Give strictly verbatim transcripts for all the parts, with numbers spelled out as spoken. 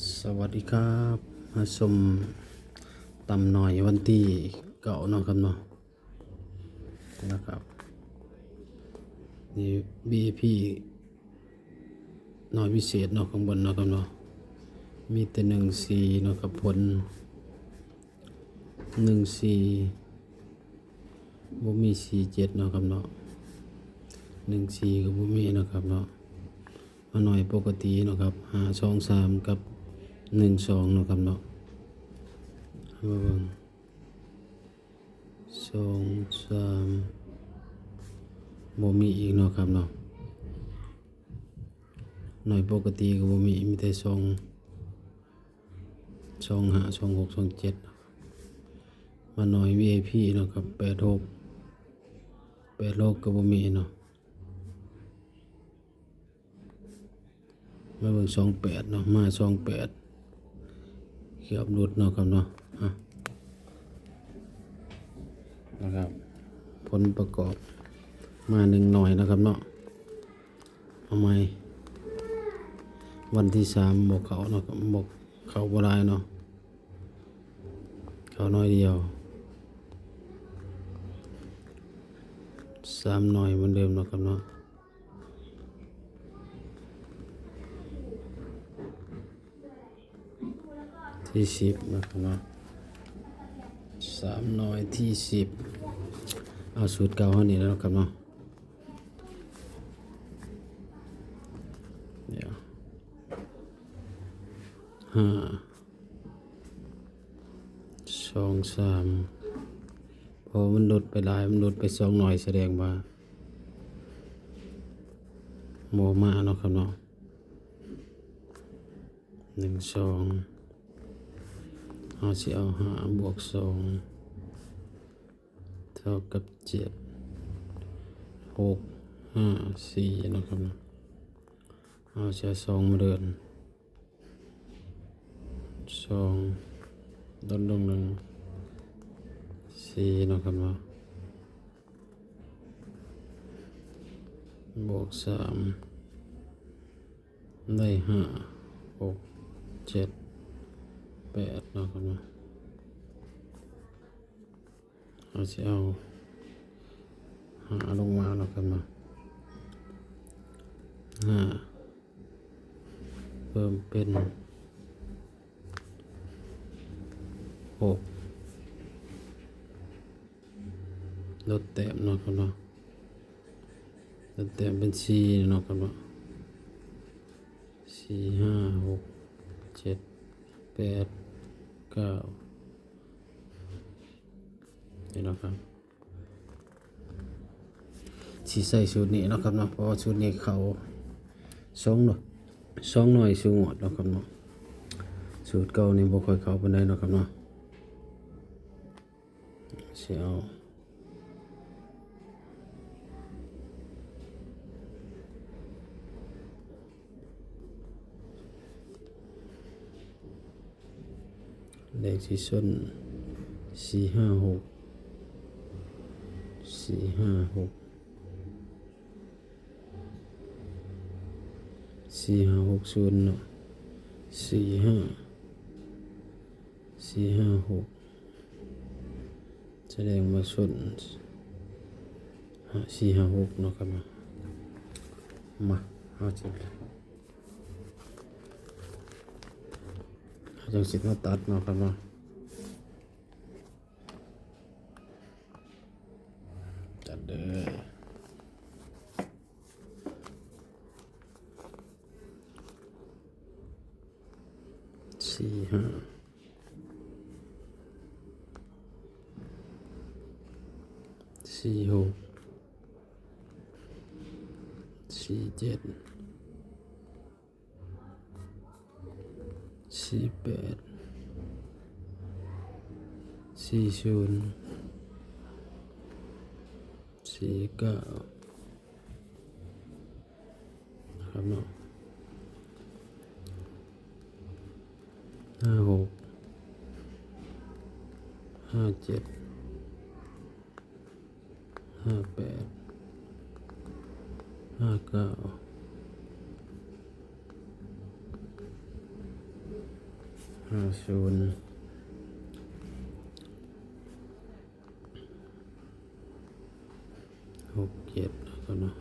สวัสดีครับ มาชมตำหน่อยวันที่เก้าเนาะครับเนาะ นะครับ นี่ วีไอพี หน่อยพิเศษเนาะ ข้างบนเนาะครับเนาะ มีแต่หนึ่งสี่เนาะครับ ผล หนึ่งสี่ บ่มีสี่เจ็ดเนาะครับเนาะ หนึ่งสี่ ก็บ่มีเนาะครับเนาะ มาหน่อยปกติเนาะครับ ห้าสองสาม กับ หนึ่งสอง เนาะครับเนาะ มาเบิ่ง สองสาม บ่มีอีกเนาะครับเนาะ หน่อยปกติก็บ่มี มีแต่สอง สองห้า สองหก สองเจ็ด มาหน่อย วีไอพี เนาะครับ แปดหก แปดหก ก็บ่มีเนาะ มาเบิ่ง สองแปด เนาะ มา สองแปด เกือบหลุดเนาะครับเนาะ อ่ะ นะครับ ผลประกอบ มาหนึ่งหน่อยนะครับเนาะ เอาใหม่ วันที่สาม บ่เข้าเนาะครับ บ่เข้าบ่หลายเนาะ เข้าน้อยเดียว สามหน่อยเหมือนเดิมเนาะครับเนาะ ที่สิบนะครับเนาะ สามหน่อยที่สิบ เอาสูตรเก่าเฮานี่แล้วครับเนาะ เดี๋ยว ห้า สองสาม เพราะมันหลุดไปหลาย มันหลุดไปสองหน่อย แสดงว่าบ่มาเนาะครับเนาะ หนึ่งสอง เฮาสิเอา ห้า บวก สอง เท่ากับ เจ็ด หก ห้า สี่ เนาะครับเนาะ เฮาสิเอา สอง มาเดิน สอง ลดลง หนึ่ง สี่ เนาะครับเนาะ บวก สาม ได้ ห้า หก เจ็ด แปด เนาะครับเนาะ เฮาสิเอา ห้า ลงมาเนาะครับเนาะ ห้า เพิ่มเป็น หก ลดแต้มเนาะครับเนาะ ลดแต้มเป็น สี่ เนาะครับเนาะ สี่ ห้า หก เจ็ด แปด เก้า นี่เนาะครับ สิใส่สูตรนี้เนาะครับเนาะ เพราะว่าสูตรนี้เข้าสองหน่อย สองหน่อยสู่งวดเนาะครับเนาะ สูตรเก่านี่บ่ค่อยเข้าปานใดเนาะครับเนาะ สิเอา เลขที่ส้น สี่ห้าหก สี่ห้าหก สี่ห้าหกศูนย์ เนาะ สี่ห้า สี่ห้าหก แสดงว่าส้น ห้า สี่ห้าหก เนาะครับเนาะ มา เอาจัง เอาจังสิมาตัดเนาะครับเนาะ จัดเลย สี่ห้า สี่หก สี่เจ็ด สี่แปด สี่ศูนย์ สี่เก้า นะครับเนาะ ห้าหก ห้าเจ็ด ห้าแปด ห้าเก้า ห้าศูนย์ หกเจ็ด แล้วก็เนาะ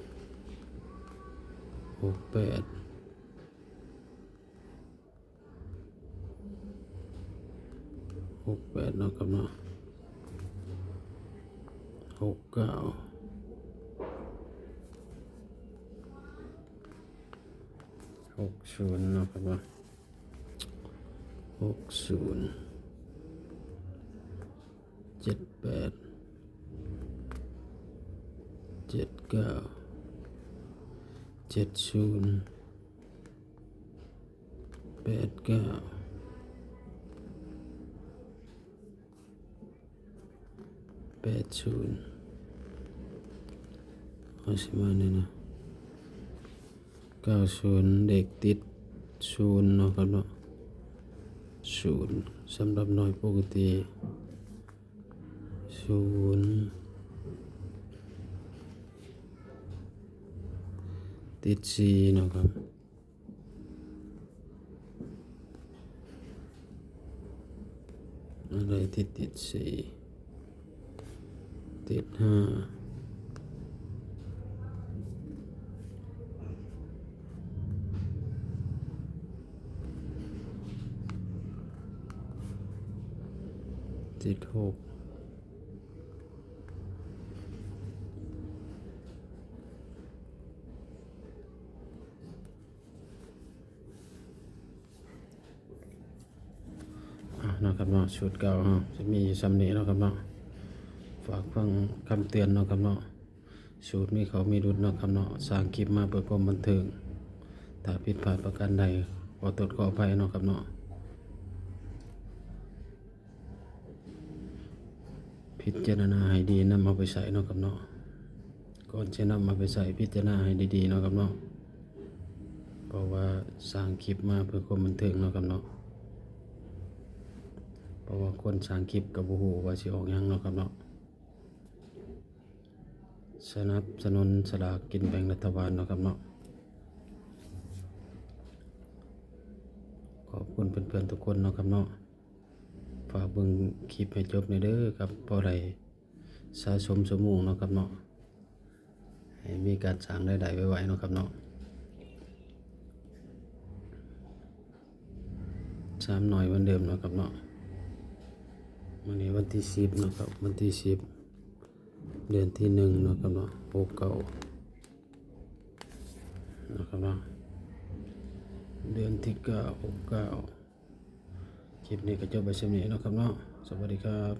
หกแปด หกแปด เนาะครับเนาะ หกเก้า หกศูนย์ เนาะครับเนาะ หกศูนย์ เจ็ดแปด เจ็ดเก้า เจ็ดศูนย์ แปดเก้า แปดศูนย์ เอาสิมาเนี่ยนะ เก้าศูนย์ เลขติดศูนย์ เนาะครับเนาะ ศูนย์ สำหรับหน่วยปกติ ศูนย์ ติดสี่ เนาะครับ อะไรที่ติดสี่ ติดห้า ติดหก อ่ะเนาะครับเนาะ สูตรเก่าเฮาจะมีอยู่ส่ำนี้เนาะครับเนาะ ฝากฟังคำเตือนเนาะครับเนาะ สูตรมีเข้ามีหลุดเนาะครับเนาะ สร้างคลิปมาเพื่อความบันเทิง ถ้าผิดพลาดประการใด ขอโทษขออภัยเนาะครับเนาะ พิจารณาให้ดี นำเอาไปใช้เนาะครับเนาะ ก่อนจะนำเอาไปใช้ พิจารณาให้ดีๆ เนาะครับเนาะ เพราะว่าสร้างคลิปมาเพื่อความบันเทิงเนาะครับเนาะ เพราะว่าคนสร้างคลิปก็บ่ฮู้ว่าสิออกหยังเนาะครับเนาะ สนับสนุนสลากกินแบ่งรัฐบาลเนาะครับเนาะ ขอบคุณเพื่อนๆทุกคนเนาะครับเนาะ ฝากเบิ่งคลิปให้จบแหน่เด้อครับ พอได้สะสมชั่วโมงเนาะครับเนาะ ให้มีการสร้างรายได้ไวๆเนาะครับเนาะ สามหน่วยเหมือนเดิมเนาะครับเนาะ มื้อนี้วันที่สิบเนาะครับ วันที่สิบ เดือนที่หนึ่งเนาะครับเนาะ หกเก้า นะครับเนาะ เดือนที่เก้า หกเก้า คลิปนี้ก็จบไปส่ำนี้เนาะครับเนาะ สวัสดีครับ